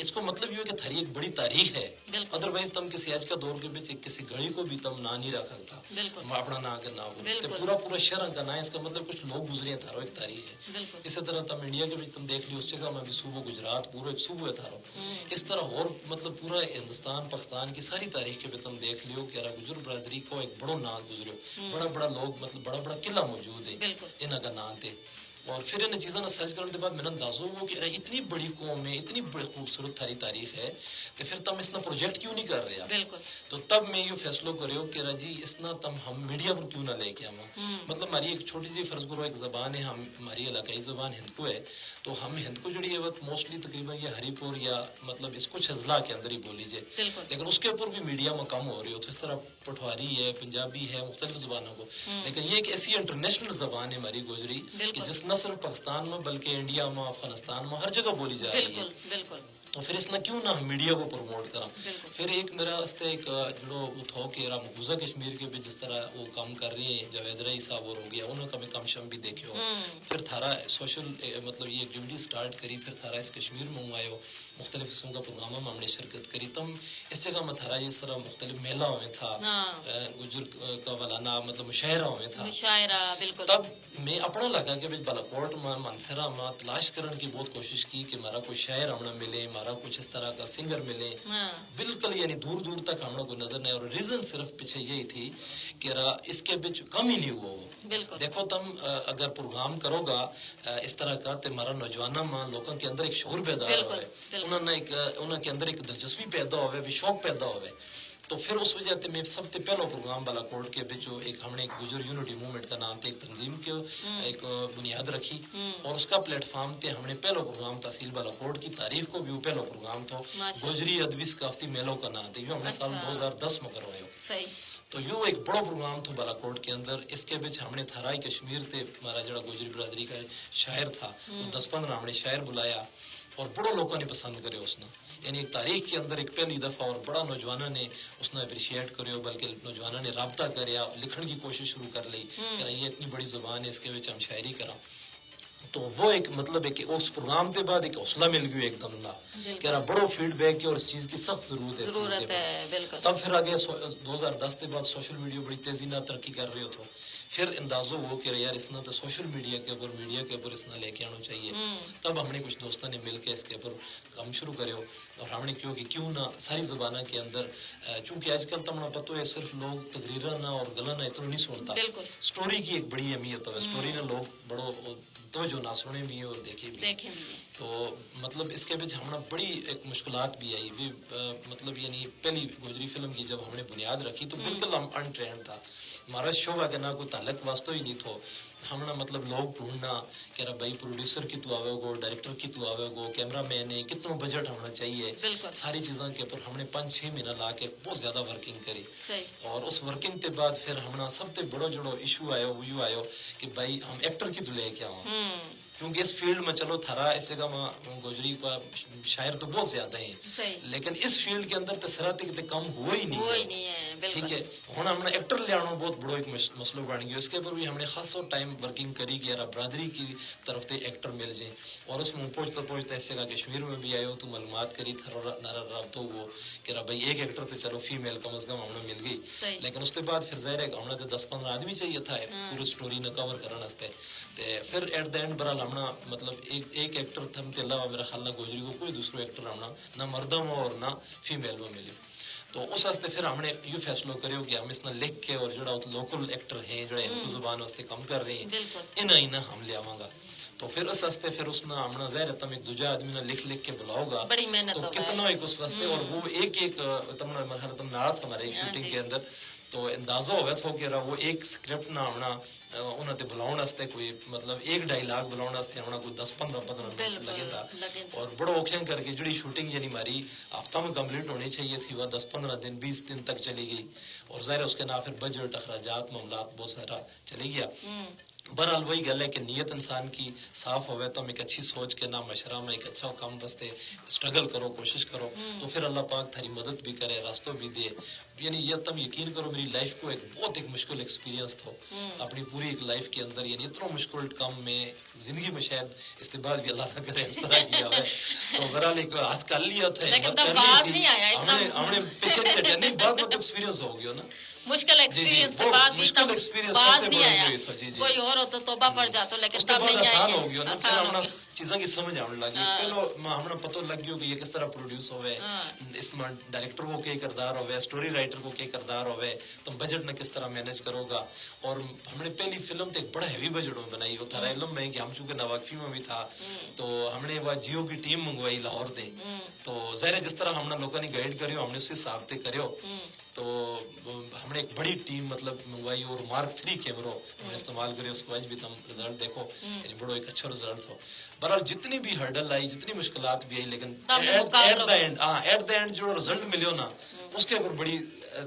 اس کو مطلب یوہ ہے کہ تھاری ایک بڑی تاریخ ہے۔ ادروائز تم کسی اج کا دور کے بچ ایک کسی گھڑی کو بھی تم نہ نہیں رکھ سکتا۔ اپنا نہ اگر نہ بولے تو پورا پورا شہر کا نام ہے، اس کا مطلب کچھ لوگ گزرے ہیں تھارو ایک تاریخ ہے۔ اسی طرح تم انڈیا کے بچ تم دیکھ لیو اس جگہ ما بھی صوبو گجرات پورو ایک صوبو ہے تھارو۔ اس طرح اور مطلب پورا ہندوستان پاکستان کی ساری تاریخ کے بچ تم دیکھ لیو کہ گجر برادری کو ایک بڑو نام گزریو، بڑا بڑا لوگ مطلب بڑا بڑا قلعہ موجود ہے انہاں کا نام تے۔ اور پھر انہاں چیزاں نا سرچ کرن دے بعد میرا اندازو ہوا کہ اتنی بڑی قوم ہے، اتنی بڑی خوبصورت تھاری تاریخ ہے، تو پھر تم اس نا پروجیکٹ کیوں نہیں کر رہے؟ تو تب میں یوہ فیصلو کریو کہ را جی اس نا تم ہم میڈیا پر کیوں نہ لے کے آواں؟ مطلب ہماری ایک چھوٹی جی فرض کرو ایک زبان ہے، ہماری علاقائی زبان ہندکو ہے، تو ہم ہندکو جڑی ہے وقت موسٹلی تقریبا یہ ہری پور یا مطلب اس کچھ اضلاع کے اندر ہی بولی جائے۔ لیکن اس کے اوپر بھی میڈیا ما کم ہو رہی ہو تو اس طرح پٹھواری ہے، پنجابی ہے، مختلف زبانوں کو۔ لیکن یہ ایک ایسی انٹرنیشنل زبان ہے ہماری گوجری کہ جس نہ صرف پاکستان ما بلکہ انڈیا ما، افغانستان ما ہر جگہ بولی جا رہی ہے۔ تو پھر اس نا کیوں نہ ہم میڈیا کو پروموٹ کراں؟ پھر ایک میرا اس تے ایک جڑو وہ تھو کہ را مقبوضہ کشمیر کے بھی جس طرح وہ کم کر رہی ہیں، جاوید رائی صاحب اور ہو گیا، انہوں کا میں کم شم بھی دیکھیو۔ پھر تھارا سوشل مطلب یہ ایکٹیویٹی سٹارٹ کری، پھر تھارا اس کشمیر ما ہوں آیو، مختلف قسم کا پروگراماں ما ہم نے شرکت کری۔ تم اس جگہ ما تھارا اس طرح مختلف میلہ ہوئے تھا، گجر کا والا نا مطلب مشاعرہ ہوئے تھا۔ تب میں اپنا لگا کہ بھئی بالاکوٹ ما مانسہرہ ما تلاش کرن کی بہت کوشش کی کہ مارا کوئی شاعر ہمنا ملے، مارا کچھ اس طرح کا سنگر ملے۔ بالکل یعنی دور دور تک ہمنا کوئی نظر نہیں، اور ریزن صرف پچھے یہی تھی کہ را اس کے بچ کم ہی نہیں ہوا ہو۔ دیکھو تم اگر پروگرام کرو گا اس طرح کا تے مارا نوجواناں ما لوکاں کے اندر ایک شعور پیدا ہوئے، انہاں کے اندر ایک دلچسپی پیدا ہوئے، شوق پیدا ہوئے۔ تو پھر اس وجہ تے میں سب تے پہلو پروگرام بالاکوٹ کے بچو ایک ہم نے ایک گجر یونٹی موومنٹ کا نام تے ایک تنظیم کے ایک بنیاد رکھی، اور اس کا پلیٹ فارم تے ہم نے پہلو پروگرام تحصیل بالاکوٹ کی تاریخ کو بھی وہ پہلو پروگرام تھو، گوجری ادبی ثقافتی میلوں کا نام تے یو ہم نے سال دو ہزار دس ما کروایو۔ تو یو ایک بڑو پروگرام تھو بالاکوٹ کے اندر، اس کے بچ ہم نے تھارائی کشمیر تے ہمارا جڑا گوجری برادری کا شاعر تھا، وہ دس پندرہ ہم نے شاعر بلایا، اور بڑو لوکاں نے پسند کرے اس نا۔ یعنی ایک تاریخ کے اندر ایک پہلی دفعہ اور بڑا نوجواناں نے اس نا اپریشیٹ کریو، بلکہ نوجواناں نے رابطہ کریا، لکھن کی کوشش شروع کر لئی کہ یہ اتنی بڑی زبان ہے، اس کے وچ ہم شاعری کراں۔ تو وہ ایک مطلب ہے کہ اس پروگرام تے بعد ایک حوصلہ مل گیو ایک دم نا، کہ یار بڑو فیڈ بیک ہے اور اس چیز کی سخت ضرورت ہے اس چیز کے اوپر۔ تب پھر آگے سو- دو ہزار دس تے بعد سوشل میڈیا بڑی تیزی نال ترقی کر رہیو تھو۔ پھر اندازو ہو کہ یار اس نا تو سوشل میڈیا کے اوپر، میڈیا کے اوپر اس نا لے کے آنو چاہیے۔ تب ہم نے کچھ دوستاں نے مل کے اس کے اوپر کم شروع کریو۔ اور ہم نے کہیو کہ کیوں نہ ساری زباناں کے اندر، چونکہ آج کل تمنا پتو ہے صرف لوگ تقریراں نا اور گلاں نا اتنو نہیں سنتا۔ سٹوری کی ایک بڑی اہمیت ہووے، سٹوری نا لوگ بڑو توجہ نال سنے بھی ہیں اور دیکھے بھی ہیں۔ تو مطلب اس کے بچ ہمنا بڑی ایک مشکلات بھی آئی بھی، مطلب یعنی پہلی گوجری فلم کی جب ہم نے بنیاد رکھی تو بالکل ہم انٹرینڈ تھا۔ ہمارا شعبہ کے نال کوئی تعلق واسطو ہی نہیں تھو۔ ہمنا مطلب لوگ ڈھونڈنا کہ یار بھائی پروڈیوسر کتو آوے گو، ڈائریکٹر کتو آوے گو، کیمرہ مین ہے، کتنو بجٹ ہونا چاہیے۔ ساری چیزاں کے اوپر ہم نے پانچ چھ مہینہ لا کے بہت زیادہ ورکنگ کری۔ اور اس ورکنگ تے بعد پھر ہمنا سب تے بڑو جڑو ایشو آیو وہ یوہ آیو کہ بھائی ہم ایکٹر کتو لے کے آواں؟ کیونکہ اس فیلڈ ما چلو تھارا ایسے کا ما گوجری کا شاعر تو بہت زیادہ ہیں، لیکن اس فیلڈ کے اندر تے سرا تے کتے کم ہوئی نہیں ہے۔ ٹھیک ہے، ہن ہم نا ایکٹر لیانو بہت بڑو ایک مسئلو بن گیو۔ اس کے اوپر بھی ہم نے خاصو ٹائم ورکنگ کری کہ یار برادری کی طرف تے ایکٹر مل جائیں۔ اور اس موں پوچھتا پوچھتا ایسے کا کشمیر میں بھی آیو تو معلومات کری تھارا نارا رابطو ہو کہ یار بھائی ایک ایکٹر تے چلو فیمیل کم از کم ہم نا مل گئی۔ لیکن اس تے بعد پھر ظاہر ہے کہ ہم نا تے دس پندرہ آدمی چاہیے تھا پوری سٹوری نا کور کرن واسطے۔ تے پھر ایٹ دا اینڈ برحال ہم نا مطلب ایک ایکٹر تھم تے علاوہ میرا خیال نا گوجری کو کوئی دوسرو ایکٹر ہم نا نہ مردم ہو اور نہ فیمیل ہو ملیو۔ تو اس واسطے پھر ہم نے یوہ فیصلو کریو کہ ہم اس نا لکھ کے اور جڑا لوکل ایکٹر ہیں جڑا ہندو زبان واسطے کم کر رہے ہیں، انہاں ہی نا ہم لیاواں گا۔ تو پھر اس واسطے پھر اس نا ہم نا ظاہر ہے تم ایک دوجا آدمی نا لکھ لکھ کے بلاؤ گا تو کتنا ایک اس واسطے اور وہ ایک ایک تم نا مرحلہ تم نال تھا ہمارے شوٹنگ کے اندر۔ تو اندازو ہووے تھو کہ وہ ایک سکرپٹ نا ہم نا انہاں تے بلاؤن واسطے کوئی مطلب ایک ڈائیلاگ بلاؤن واسطے ہم نا کوئی دس پندرہ پندرہ منٹ لگے تھا۔ اور بڑو اوکھیاں کر کے جڑی شوٹنگ یعنی ہماری ہفتہ ما کمپلیٹ ہونی چاہیے تھی وہ دس پندرہ دن بیس دن تک چلی گئی۔ اور ظاہر ہے اس کے نال پھر بجٹ اخراجات معاملات بہت سارا چلی گیا۔ بہرحال وہی گل ہے کہ نیت انسان کی صاف ہووے تو ہم ایک اچھی سوچ کے نال مشورہ ما ایک اچھا کم واسطے سٹرگل کرو، کوشش کرو، تو پھر اللہ پاک تھاری مدد بھی کرے، راستو بھی دے۔ یعنی یہ تم یقین کرو میری لائف کو ایک بہت ایک مشکل ایکسپیرینس تھو۔ اپنی پوری ایک لائف کے اندر یعنی اتنو مشکل کم میں زندگی میں شاید اس کے بعد بھی اللہ نہ کرے اس طرح کیا ہوئے۔ تو بہرحال ایک ہاتھ کر لیا تھا، لیکن تب باز نہیں آیا اتنا۔ ہم نے پچھے نہیں ہٹیا نہیں، بعد میں تو ایکسپیرینس ہو گیا نا۔ مشکل ایکسپیرینس کے بعد بھی تب باز نہیں آیا۔ کوئی اور ہو تو توبہ پڑ جاتو لیکن تب نہیں آیا۔ آسان ہو گیا نا، پھر ہم نا چیزاں کی سمجھ آنے لگی۔ پہلو ہم نا پتو لگ گیو کہ یہ کس طرح پروڈیوس ہوئے، اس میں ڈائریکٹر کو کیا کردار ہوئے، سٹوری رائٹر کو کیا کردار ہوئے، تم بجٹ نا کس طرح مینج کرو گا۔ اور ہم نے پہلی فلم تو ایک بڑا ہیوی بجٹ میں بنائی، وہ تھارا علم میں کہ ہم چونکہ ناواقفی میں بھی تھا، تو ہم نے وہ جیو کی ٹیم منگوائی لاہور تے۔ تو ظاہر ہے جس طرح ہم نا لوکاں نے گائیڈ کریو ہم نے اس حساب تے کریو۔ تو ہم نے ایک بڑی ٹیم مطلب منگوائی اور مارک تھری کیمرو ہم نے استعمال کریو، اس کو اج بھی تم رزلٹ دیکھو، یعنی بڑو ایک اچھا رزلٹ تھو۔ بہرحال جتنی بھی ہرڈل آئی، جتنی مشکلات بھی آئی، لیکن ایٹ دا اینڈ، ہاں، ایٹ دا اینڈ جو رزلٹ ملیو نا، اس کے اوپر بڑی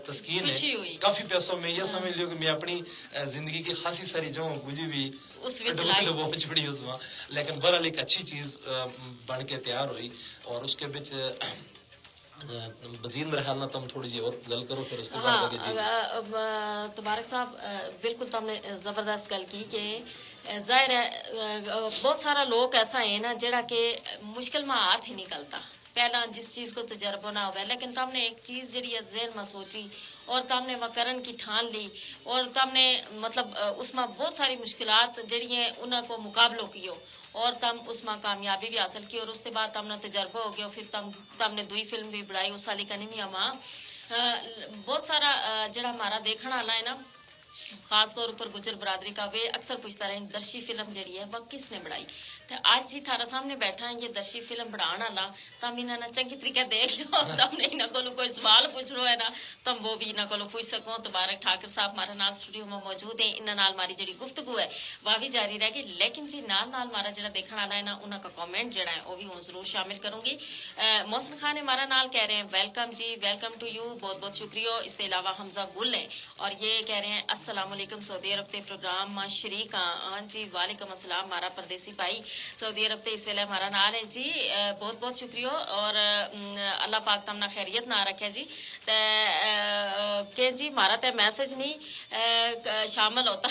تسکین ہے۔ کافی پیسوں میں یہ سمجھ لیو کہ میں اپنی زندگی کی خاصی ساری جو کچھ بھی اس وچ لائی وہ چھڑی اس میں، لیکن بہرحال ایک اچھی چیز بن کے تیار ہوئی۔ اور اس کے بچ مزید میرے خیال نہ تم تھوڑی جی اور گل کرو، پھر اس کے بعد آگے جی۔ تبارک صاحب، بالکل تم نے زبردست گل کی کہ ظاہر ہے بہت سارا لوگ ایسا ہے نا جڑا کہ مشکل ما ہاتھ ہی نکلتا۔ پہلا جس چیز کو تجربو نہ ہوئے، لیکن تم نے ایک چیز جڑی ہے ذہن ما سوچی اور تم نے وہ کرن کی ٹھان لی، اور تم نے مطلب اس ما بہت ساری مشکلات جڑی ہیں انہاں کو مقابلو کیو، اور تم اس ما کامیابی بھی حاصل کی اور اس کے بعد تم نا تجربو ہو گیو۔ پھر تم تم نے دوئی فلم بھی بنائی اس سالی کنی میاں ماں۔ بہت سارا جڑا ہمارا دیکھن والا ہے نا، خاص طور پر گجر برادری کا، ویہ اکثر پوچھتا رہے درشی فلم جڑی ہے وہ کس نے بنائی؟ تے اج جی تھارا سامنے بیٹھا ہیں یہ درشی فلم بنان والا، تم انہاں نا چنگی طریقے دیکھ لو، تم نے انہاں کولوں کوئی سوال پوچھنو ہے نا، تم وہ بھی انہاں کولوں پوچھ سکو۔ تبارک ٹھاکر صاحب ہمارے نال سٹوڈیو ما موجود ہیں، انہاں نال ہماری جڑی گفتگو ہے وہ بھی جاری رہ گئی۔ لیکن جی نال نال ہمارا جڑا دیکھن والا ہے نا انہاں کا کمنٹ جڑا ہے وہ بھی ہوں ضرور شامل کروں گی۔ محسن خان ہمارا نال کہہ رہے ہیں ویلکم جی، ویلکم ٹو یو، بہت بہت شکریہ۔ اس تے علاوہ حمزہ گل ہیں اور یہ کہہ رہے ہیں السلام علیکم، سعودی عرب تے پروگرام ما شریک ہاں۔ ہاں جی، وعلیکم السلام، ہمارا پردیسی بھائی سعودی عرب تے اس ویلے ہمارا نال ہے جی۔ بہت بہت شکریہ۔ اور اللہ پاک تم نا خیریت نہ رکھے جی۔ تے کہیں جی ہمارا تے میسج نہیں شامل ہوتا،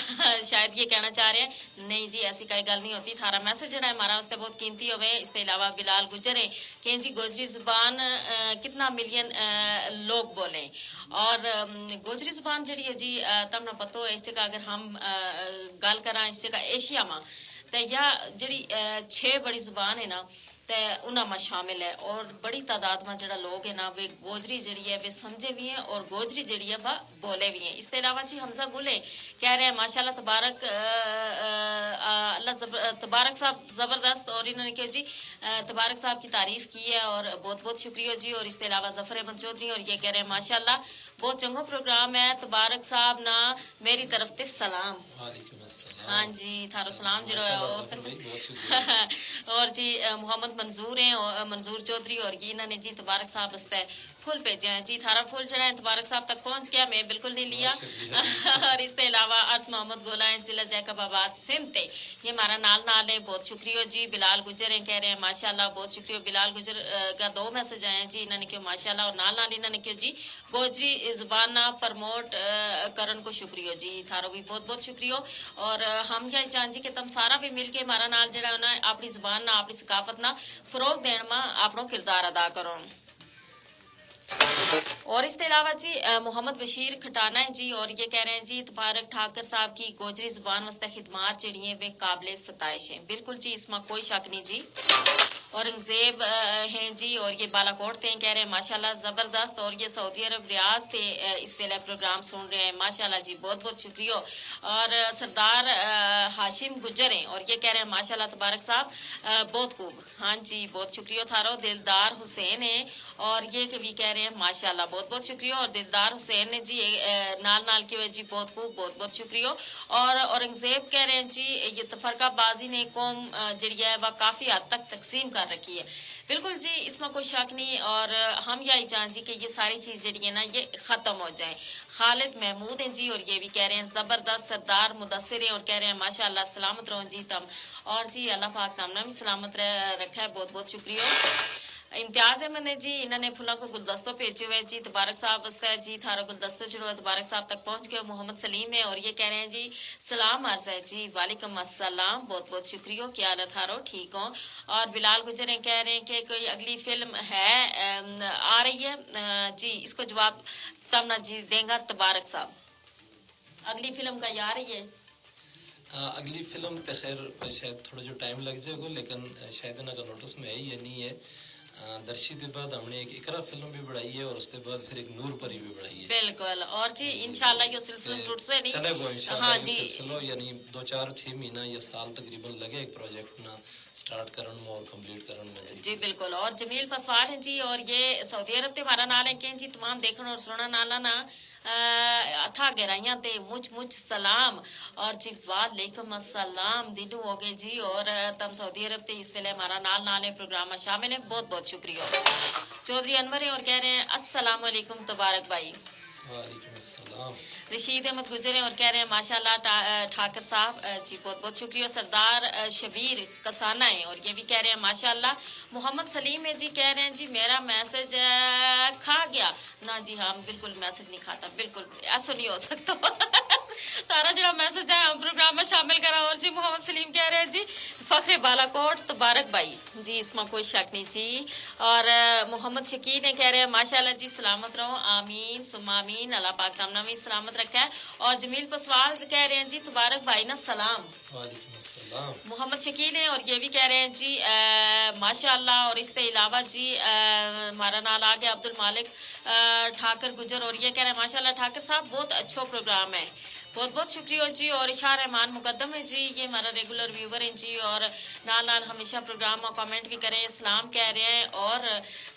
شاید یہ کہنا چاہ رہے ہیں۔ نہیں جی، ایسی کوئی گل نہیں ہوتی۔ تھارا میسج جڑا ہے ہمارا واسطے بہت قیمتی ہوئے۔ اس تے علاوہ بلال گجر ہیں، کہیں جی گوجری زبان کتنا ملین لوگ بولیں؟ اور گوجری زبان جڑی ہے جی، تم نا پتو ہے، اس جگہ اگر ہم گل کراں، اس جگہ ایشیا ما تے یا جڑی چھ بڑی زبان ہے نا، تے انہاں ما شامل ہے۔ اور بڑی تعداد ما جڑا لوگ ہے نا، وہ گوجری جڑی ہے وہ سمجھے بھی ہیں اور گوجری جڑی ہے وہ بولے بھی ہیں۔ اس تے علاوہ جی حمزہ گل ہے، کہہ رہے ہیں ماشاءاللہ تبارک اللہ، تبارک صاحب زبردست۔ اور انہوں نے کہو جی تبارک صاحب کی تعریف کی ہے اور بہت بہت شکریہ جی۔ اور اس تے علاوہ ظفر احمد چودھری اور یہ کہہ رہے ہیں ماشاءاللہ بہت چنگو پروگرام ہے، تبارک صاحب نا میری طرف تے سلام۔ وعلیکم السلام۔ ہاں جی، تھارو سلام جڑو ہے۔ اور جی محمد منظور ہیں، منظور چودھری اور یہ انہوں نے جی تبارک صاحب واسطے پھول بھیجے ہیں جی۔ تھارا پھول جڑا ہے تبارک صاحب تک پہنچ گیا، میں بالکل نہیں لیا۔ اور اس تے علاوہ عرض محمد گولا ہیں، ضلع جیکب آباد سندھ تے، یہ ہمارا نال نال ہے۔ بہت شکریہ جی۔ بلال گجر ہیں، کہہ رہے ہیں ماشاءاللہ، بہت شکریہ۔ بلال گجر کا دو میسج آئے ہیں جی، انہوں نے کہو ماشاءاللہ اور نال نال انہوں نے کہو جی گوجری زبان نا پروموٹ کرن کو شکریہ جی۔ تھارو بھی بہت بہت شکریہ۔ اور ہم یا چاہن جی کہ تم سارا بھی مل کے ہمارا نال جڑا ہے نا اپنی زبان نا، اپنی ثقافت نا فروغ دین ما اپنو کردار ادا کرو۔ اور اس تے علاوہ جی محمد بشیر کھٹانہ ہیں جی، اور یہ کہہ رہے ہیں جی تبارک ٹھاکر صاحب کی گوجری زبان واسطے خدمات جڑی ہیں وہ قابل ستائش ہیں۔ بالکل جی، اس ما کوئی شک نہیں جی۔ اورنگزیب ہیں جی، اور یہ بالاکوٹ تے ہیں، کہہ رہے ہیں ماشاءاللہ زبردست۔ اور یہ سعودی عرب ریاض تے اس ویلے پروگرام سن رہے ہیں، ماشاءاللہ جی، بہت بہت شکریہ۔ اور سردار ہاشم گجر ہیں، اور یہ کہہ رہے ہیں ماشاءاللہ تبارک صاحب بہت خوب۔ ہاں جی، بہت شکریہ تھارو۔ دلدار حسین ہیں، اور یہ کہ بھی کہہ رہے ہیں ماشاءاللہ، بہت بہت شکریہ۔ اور دلدار حسین نے جی نال نال کیو ہے جی، بہت خوب، بہت بہت شکریہ۔ اور اورنگزیب کہہ رہے ہیں جی یہ تفرقہ بازی نے قوم جڑی ہے وہ کافی حد تک تقسیم کر رکھی ہے۔ بالکل جی، اس ما کوئی شک نہیں۔ اور ہم یہی چاہن جی کہ یہ ساری چیز جڑی ہے نا یہ ختم ہو جائیں۔ خالد محمود ہیں جی، اور یہ بھی کہہ رہے ہیں زبردست۔ سردار مدثر ہیں اور کہہ رہے ہیں ماشاءاللہ سلامت رہو جی تم۔ اور جی اللہ پاک تم نا بھی سلامت رکھا ہے، بہت بہت شکریہ۔ امتیاز احمد نے جی انہوں نے پھلاں کو گلدستو بھیجو ہے جی تبارک صاحب واسطے۔ جی تھارو گلدستو جڑو ہے تبارک صاحب تک پہنچ گیو۔ محمد سلیم ہے اور یہ کہہ رہے ہیں جی سلام عرض ہے جی۔ وعلیکم السلام، بہت بہت شکریہ، کیا حال ہے تھارو، ٹھیک ہوں؟ اور بلال گجر ہیں کہہ رہے ہیں کہ کوئی اگلی فلم ہے آ رہی ہے؟ جی اس کو جواب تم نا جی دیں گا تبارک صاحب۔ اگلی فلم کا یار یہ۔ اگلی فلم تے خیر شاید تھوڑا جو ٹائم لگ جائے گو، لیکن شاید انہاں کا نوٹس میں ہے یا نہیں ہے۔ درشی دے بعد ہم نے ایک اقرا فلم بھی بنائی ہے اور اس دے بعد پھر ایک نور پری بھی بنائی ہے۔ بالکل، اور جی انشاءاللہ یہ سلسلو ٹوٹ سے نہیں۔ چلے گو انشاءاللہ یہ سلسلو یعنی دو چار چھ مہینہ یا سال تقریبا لگے ایک پروجیکٹ نا سٹارٹ کرن میں اور کمپلیٹ کرن میں جی۔ بالکل، اور جمیل پسوال ہیں جی، اور یہ سعودی عرب تے ہمارا نال ہیں کہ جی تمام دیکھن اور سننا نالا نا اتھا گہرائیاں تے مچ مچ سلام۔ اور جی وعلیکم السلام، دلوں ہو گئے جی۔ اور تم سعودی عرب تے اس ویلے ہمارا نال نال ہے پروگرام ما شامل ہیں، بہت بہت شکریہ۔ چوہدری انور ہیں اور کہہ رہے ہیں السلام علیکم تبارک بھائی۔ وعلیکم السلام۔ رشید احمد گجر ہیں اور کہہ رہے ہیں ماشاءاللہ ٹھاکر صاحب۔ جی بہت بہت شکریہ۔ سردار شبیر کسانہ ہیں اور یہ بھی کہہ رہے ہیں ماشاءاللہ۔ محمد سلیم ہیں جی، کہہ رہے ہیں جی میرا میسج کھا گیا۔ نہ جی ہاں، بالکل میسج نہیں کھاتا، بالکل ایسو نہیں ہو سکتا۔ تارا جڑا میسج ہے ہم پروگرام ما شامل کرا۔ اور جی محمد سلیم کہہ رہے ہیں جی فخر بالاکوٹ تبارک بھائی۔ جی اس ما کوئی شک نہیں جی۔ اور محمد شکیل ہیں، کہہ رہے ہیں ماشاءاللہ جی سلامت رہو، آمین ثم آمین، اللہ پاک تم نا بھی سلامت رکھا ہے۔ اور جمیل پسوال کہہ رہے ہیں جی تبارک بھائی نا سلام۔ وعلیکم السلام۔ محمد شکیل ہیں اور یہ بھی کہہ رہے ہیں جی ماشاءاللہ۔ اور اس تے علاوہ جی ہمارا نال آ گیا عبدالمالک ٹھاکر گجر اور یہ کہہ رہے ہیں ماشاءاللہ ٹھاکر صاحب بہت اچھو پروگرام ہے۔ بہت بہت شکریہ جی۔ اور اشار رحمان مقدم ہے جی، یہ ہمارا ریگولر ویور ہیں جی اور نال نال ہمیشہ پروگرام ما کمنٹ بھی کریں، سلام کہہ رہے ہیں اور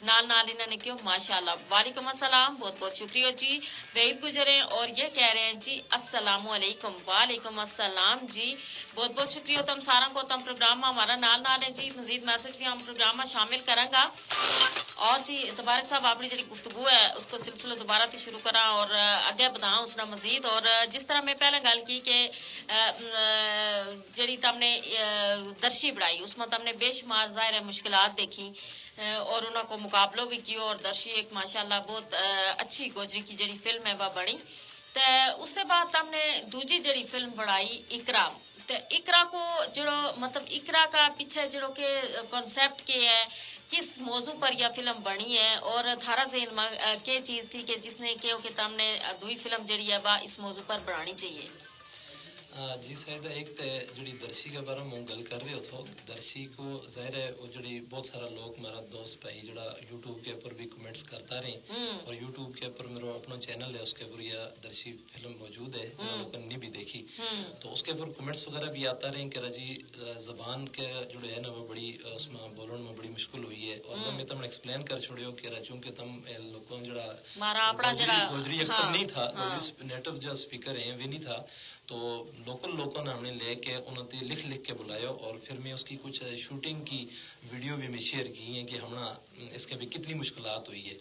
نال نال انہوں نے کہیو ماشاءاللہ۔ وعلیکم السلام، بہت بہت شکریہ جی۔ ویب گزرے اور یہ کہہ رہے ہیں جی السلام علیکم۔ وعلیکم السلام جی۔ بہت بہت شکریہ تم ساراں کو، تم پروگرام ما ہمارا نال نال ہیں جی، مزید میسج بھی ہم پروگرام ما شامل کراں گا۔ اور جی، تبارک صاحب، اپنی جڑی گفتگو ہے، اس کو سلسلو دوبارہ تے شروع کراں اور اگے بدھاں اس نا مزید۔ اور جس طرح میں پہلے گل کی کہ جڑی تم نے درشی بڑھائی، اس ما تم نے بے شمار ظاہر ہے مشکلات دیکھی اور انہاں کو مقابلو بھی کیو اور درشی ایک ماشاءاللہ بہت اچھی گوجری کی جڑی فلم ہے وہ بنی۔ تے اس دے بعد تم نے دوجی جڑی فلم بڑھائی اقرا۔ تے اقرا کو جڑو مطلب اقرا کا پیچھے جڑو کہ کانسیپٹ کے ہے، کس موضوع پر یہ فلم بنی ہے اور تھارا ذہن ما کے چیز تھی کہ جس نے کہو کہ تم نے دوئی فلم جڑی ہے وہ اس موضوع پر بنانی چاہیے؟ جی سائدہ، ایک تے جڑی درشی کے بارے میں گل کر رہی ہو تھو، درشی کو ظاہر ہے وہ جڑی بہت سارا لوگ مارا دوست پائی جڑا یوٹیوب کے اپر بھی کمنٹس کرتا رہی، اور یوٹیوب کے اپر میرو اپنا چینل ہے، اس کے اپر یا درشی فلم موجود ہے، جنہاں لوگوں نے نہیں بھی دیکھی۔ تو اس کے اپر کمنٹس وغیرہ بھی آتا رہی کہ راجی زبان کے جڑے ہے نا وہ بڑی اس میں بولن میں بڑی مشکل ہوئی ہے، اور میں تمہیں ایکسپلین کر چھوڑیو کہ راجو کہ تم لوگوں جڑا مارا اپنا جڑا گوجری ایکٹر نہیں تھا، گوجری نیٹو جو اسپیکر ہیں وہ نہیں تھا۔ تو لوکل لوکاں نے ہم نے لے کے انہاں تے لکھ لکھ کے بلایو، اور پھر میں اس کی کچھ شوٹنگ کی ویڈیو بھی میں شیئر کی ہیں کہ ہمنا اس کے بھی کتنی مشکلات ہوئی ہے،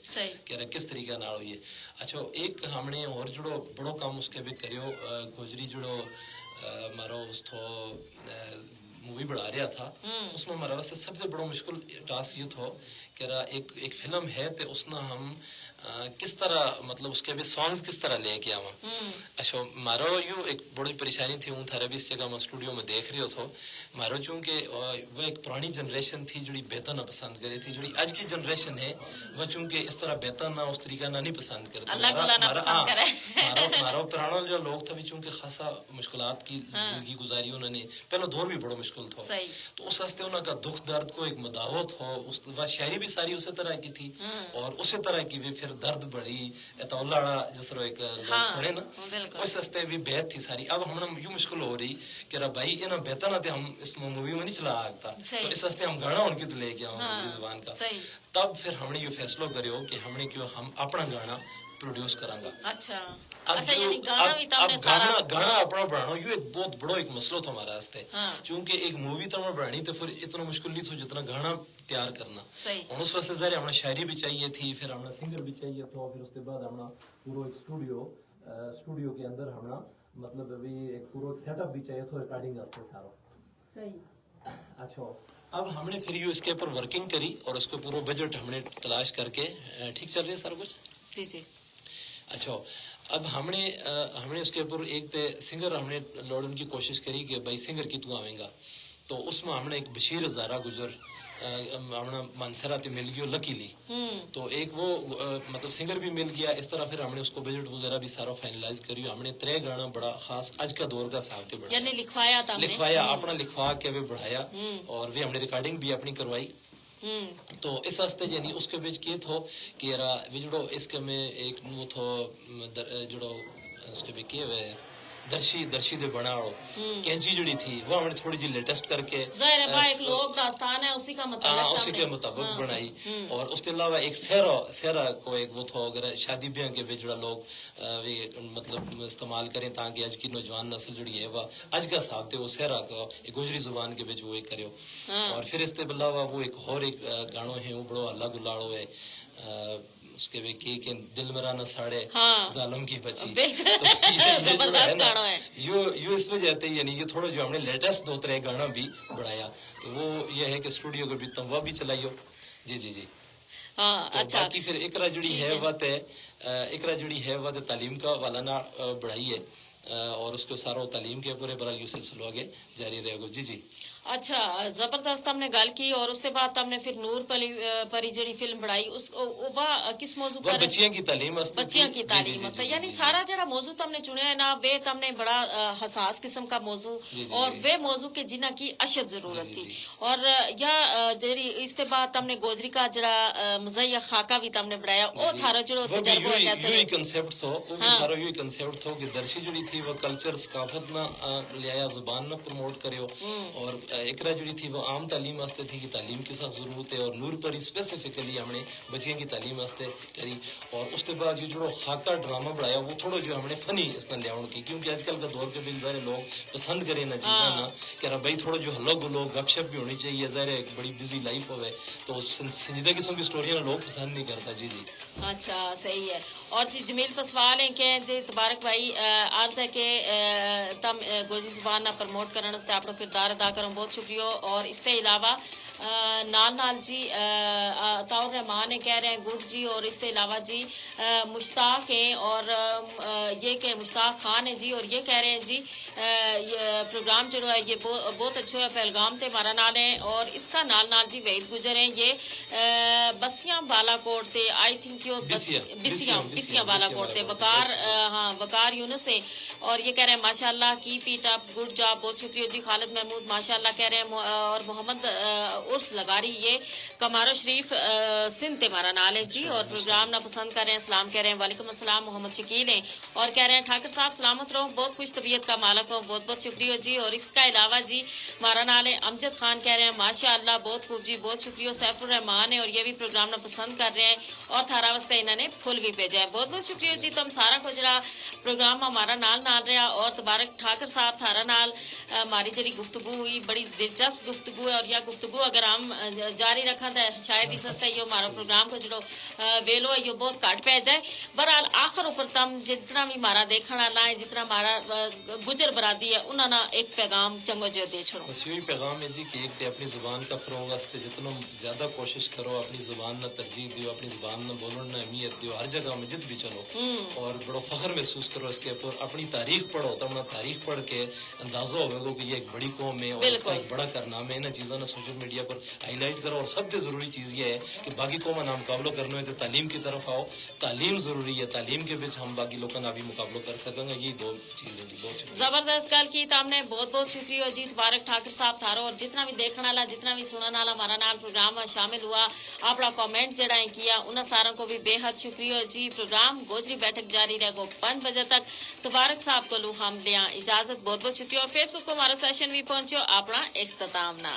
کہ کس طریقے نال ہوئی ہے۔ اچھا، ایک ہم نے اور جڑو بڑو کام اس کے بھی کریو، گوجری جڑو مارو اس تھو مووی بڑھا رہیا تھا، اس میں ہمارے واسطے سب سے بڑو مشکل ٹاسک یوہ تھو کہ ایک فلم ہے تے اس نا ہم کس طرح مطلب اس کے بھی سانگز کس طرح لے کے آواں۔ اچھا، مارو یوہ ایک بڑی پریشانی تھی ہوں تھارے بھی اس جگہ میں سٹوڈیو میں دیکھ رہی ہو تھو۔ مارو چونکہ وہ ایک پرانی جنریشن تھی جڑی بیتن نا پسند کرے تھی، جڑی اج کی جنریشن ہے وہ چونکہ اس طرح بیتن نا اس طریقہ نا نہیں پسند کرے تھی۔ مارو پرانا جو لوگ تھا بھی چونکہ خاصا مشکلات کی زندگی گزاری انہوں نے، پہلو دور بھی بڑو مشکل تھو۔ تو اس واسطے انہاں کا دکھ درد کو ایک مداوت ہو، اس وہ شاعری بھی ساری اسی طرح کی تھی، اور اسی طرح کی بھی پھر درد بڑی اتولا جس طرح ایک لوگ سنے نا، اس واسطے بھی بیت تھی ساری۔ اب ہم یوں مشکل ہو رہی کہ را بھائی انہاں بیتاں نا تے ہم اس مووی میں نہیں چلا آگتا، تو اس واسطے ہم گانا ہون کی تو لے کے آؤں اپنی زبان کا۔ تب پھر ہم نے یوہ فیصلو کریو کہ ہم نے کیوں ہم اپنا گانا پروڈیوس کراں گا۔ اچھا، اب اچھا، یعنی گانا بھی تم نے سارا گانا اپنا بنانا یوہ ایک بہت بڑو ایک مسئلو تھو ہمارا واسطے۔ چونکہ ایک مووی تم نے بنانی تو پھر اتنا مشکل نہیں تھو جتنا گانا تیار کرنا۔ ہن اس واسطے ظاہر ہے ہمنا شاعری بھی چاہیے تھی، پھر ہمنا سنگر بھی چاہیے تھو، پھر اس کے بعد ہمنا پورو ایک سٹوڈیو سٹوڈیو کے اندر ہمنا مطلب بھی ایک پورو ایک سیٹ اپ بھی چاہیے تھو ریکارڈنگ واسطے سارو۔ اچھا، اب ہم نے پھر یوہ اس کے اپر ورکنگ کری اور اس کو پورو بجٹ ہم نے تلاش کر کے ٹھیک چل رہی ہے سارا کچھ؟ جی جی۔ اچھا، اب ہم نے ہم نے اس کے اپر ایک تے سنگر ہم نے لوڑن کی کوشش کری کہ بھائی سنگر کتوں آویں گا؟ تو اس ما ہم نے ایک بشیر ہزارہ گزر ہم نے مانسرا تے مل گیو لکیلی۔ تو ایک وہ مطلب سنگر بھی مل گیا، اس طرح پھر ہم نے اس کو بجٹ وغیرہ بھی سارا فائنلائز کریو۔ ہم نے ترے گانا بڑا خاص اج کا دور کا حساب تے بڑا یعنی لکھوایا تھا ہم نے۔ لکھوایا اپنا لکھوا کے وہ بڑھایا، اور وہ ہم نے ریکارڈنگ بھی اپنی کروائی۔ تو اس واسطے یعنی اس کے بچ کے تھو کہ یارا وجڑو اس کے میں ایک نو تھو جڑو اس کے بھی کے ہوئے درشی درشی دے بناڑو کینچی جڑی تھی وہ ہم نے تھوڑی جی لیٹسٹ کر کے ظاہر ہے بھائی ایک لوک داستان ہے اسی کا مطلب اسی کے مطابق بنائی۔ اور اس کے علاوہ ایک سہرا سہرا کو ایک وہ تھو اگر شادی بیاہ کے بچ جڑا لوگ مطلب استعمال کریں تاکہ اج کی نوجوان نسل جڑی ہے وہ اج کا حساب تے وہ سہرا کو ایک گوجری زبان کے بچ وہ ایک کریو۔ اور پھر اس تے علاوہ وہ ایک ہور ایک گانو ہے وہ بڑو ہلا گلاڑو ہے۔ اس کے بھی کے کے دل میرا نہ ساڑے ظالم کی بچی۔ یو اس وجہ تے یعنی یہ تھوڑا جو ہم نے لیٹسٹ دو ترے گانا بھی بڑھایا تو وہ یہ ہے کہ سٹوڈیو کو بھی تم وہ بھی چلائیو۔ جی جی جی۔ ہاں اچھا، باقی پھر اکرا جڑی ہے وہ تے اکرا جڑی ہے وہ تے تعلیم کا والا نہ بڑھائی ہے۔ اور اس کو سارو تعلیم کے پورے برال یو سلسلو آگے جاری رہے گو۔ جی جی۔ اچھا، زبردست تم نے گل کی اور اس کے بعد تم نے پھر نور پری جڑی فلم بڑھائی اس وہ کس موضوع پر؟ بچیاں کی تعلیم واسطے۔ بچیاں کی تعلیم واسطے یعنی سارا جڑا موضوع تم نے چنیا ہے نا وہ تم نے بڑا حساس قسم کا موضوع اور وہ موضوع کے جنہاں کی اشد ضرورت تھی۔ اور یا جڑی اس کے بعد تم نے گوجری کا جڑا مزاحیہ خاکہ بھی تم نے بڑھایا وہ تھارا جڑو تجربو ہے کیسے؟ یوہی کنسپٹ تھو، وہ بھی سارا یوہی کنسپٹ تھو کہ درشی جڑی تھی وہ کلچر ثقافت نا لیا یا زبان نا پروموٹ کریو۔ اور اقرا جڑی تھی وہ عام تعلیم واسطے تھی کہ تعلیم کسا ضرورت ہے اور نور پری اسپیسیفکلی ہم نے بچیاں کی تعلیم واسطے کری۔ اور اس کے بعد یہ جڑو خاکہ ڈرامہ بنایا وہ تھوڑو جو ہم نے فنی اس نے لیاؤن کی کیونکہ آج کل کا دور کے بھی ظاہر ہے لوگ پسند کریں نا چیزاں نا، کہ بھائی تھوڑو جو ہلو گلو گپ شپ بھی ہونی چاہیے، ظاہر ہے ایک بڑی بزی لائف ہوئے تو سنجیدہ قسم کی اسٹوریاں لوگ پسند نہیں کرتا جی جی۔ اچھا، صحیح ہے۔ اور جی جمیل پسوال ہیں کہ جی تبارک بھائی، عرض ہے کہ تم گوجری زبان نا پروموٹ کرن واسطے اپنو کردار ادا کروں، بہت شکریہ۔ اور اس تے علاوہ نال نال جی طاہر رحمان ہیں کہہ رہے ہیں گڈ جی، اور اس تے علاوہ جی مشتاق ہیں اور یہ کہ مشتاق خان ہیں جی، اور یہ کہہ رہے ہیں جی پروگرام جڑو ہے یہ بہت اچھو ہے، پہلگام تے مارا نال ہیں۔ اور اس کا نال نال جی وحید گجر ہیں یہ بسیاں بالا کوٹ تے آئی تھنک یو بسیاں بسیاں بالا کوٹ تے وقار، ہاں وقار یونس ہیں۔ اور یہ کہہ رہے ہیں ماشاءاللہ کیپ اٹ اپ، گڈ جاب، بہت شکریہ جی۔ خالد محمود ماشاءاللہ کہہ رہے ہیں اور محمد عرس لگاری یہ کمارو شریف سندھ تے مارا نال ہیں جی، اور پروگرام نا پسند کر رہے ہیں، سلام کہہ رہے ہیں، وعلیکم السلام محمد شکیل ہیں۔ اور کہہ رہے ہیں ٹھاکر صاحب سلامت رہو، بہت خوش طبیعت کا مالک ہو، بہت بہت شکریہ جی۔ اور اس کا علاوہ جی مارا نال ہے امجد خان کہہ رہے ہیں ماشاءاللہ بہت خوب جی، بہت شکریہ۔ سیف الرحمان ہے اور یہ بھی پروگرام نا پسند کر رہے ہیں اور تھارا واسطے انہوں نے پھول بھی بھیجا ہے، بہت بہت شکریہ جی۔ تم سارا کو جڑا پروگرام ہمارا نال نال رہیا اور تبارک ٹھاکر صاحب تھارا نال ہماری جڑی گفتگو ہوئی بڑی دلچسپ گفتگو ہے، اور یا گفتگو اگر ہم جاری رکھاں تو شاید اس واسطے یوہ ہمارا پروگرام کو جڑو ویلو ہے یوہ بہت گھٹ پے جائے۔ بہرحال آخر اپر تم جتنا بھی مارا دیکھن والا ہے، جتنا مارا گجر برادی ہے، انہاں نا ایک پیغام چنگو جیو دے چھوڑو۔ بس یوہی پیغام ہے جی کہ ایک تے اپنی زبان کا فروغ واسطے جتنا زیادہ کوشش کرو، اپنی زبان نا ترجیح دیو، اپنی زبان نا بولن نا اہمیت دیو، ہر جگہ میں جت بھی چلو اور بڑو فخر محسوس کرو اس کے اپر۔ اپنی تاریخ پڑھو تو اپنا تاریخ پڑھ کے اندازو ہوئے گو کہ یہ ایک بڑی قوم ہے اور اس کا ایک بڑا کارنامہ ہے۔ انہاں چیزاں نا سوشل میڈیا پر ہائی لائٹ کرو اور سب تے ضروری چیز یہ ہے کہ باقی قوماں نا مقابلو کرنو ہے تو تعلیم کی طرف آؤ۔ تعلیم ضروری ہے، تعلیم کے وچ ہم باقی لوکاں نا بھی مقابلو کر سکاں گا۔ یہ دو چیزیں جی بہت شکریہ۔ زبردست گل کی تم نے، بہت بہت شکریہ جی۔ تبارک ٹھاکر صاحب تھارو اور جتنا بھی دیکھن والا، جتنا بھی سنن والا ہمارا نال پروگرام ما شامل ہوا، اپنا کمنٹ جڑا ہیں کیا، انہاں ساراں کو بھی بے حد شکریہ جی۔ پروگرام گوجری بیٹھک جاری رہ گو پنج بجے تک۔ تبارک صاحب کو لو ہم لیاں اجازت، بہت بہت شکریہ۔ اور فیس بک کو ہمارا سیشن بھی پہنچو، اپنا اختتام نا